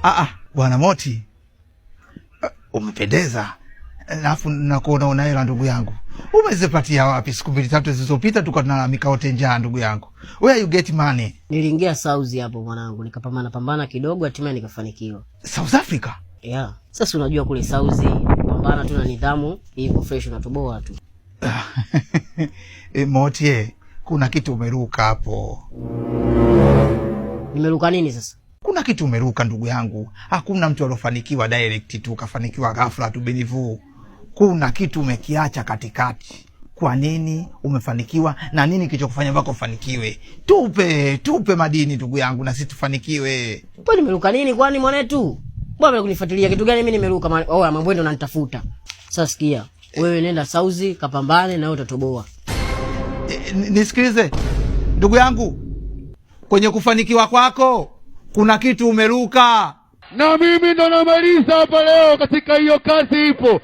Ah, ah, bwana Moti, umependeza, alafu nakuona una hela ndugu yangu. Umezipatia wapi? Siku mbili tatu zilizopita tulikuwa tunalalamika wote njaa ndugu yangu. Where you get money? Niliingia South hapo mwanangu, nikapambana pambana kidogo, hatimaye nikafanikiwa. South Africa? Yeah. Sasa unajua kule South pambana tu na nidhamu, hivyo fresh unatoboa tu. E, Moti, kuna kitu umeruka hapo. Nimeruka nini sasa? Kuna kitu umeruka ndugu yangu. Hakuna mtu aliofanikiwa direct tu kafanikiwa ghafla tu benivu. Kuna kitu umekiacha katikati. Kwa nini umefanikiwa na nini kilichokufanya mpaka ufanikiwe? Tupe, tupe madini ndugu yangu, na sisi tufanikiwe. Kwa nimeruka nini kwani mwanetu? Mbona kunifuatilia kitu gani mimi nimeruka? Oh, mambo ndio unanitafuta. Sasa sikia, wewe nenda South kapambane na wewe utatoboa. E, nisikilize ndugu yangu, kwenye kufanikiwa kwako kuna kitu umeruka. Na mimi ndo namaliza hapa leo katika hiyo kazi ipo.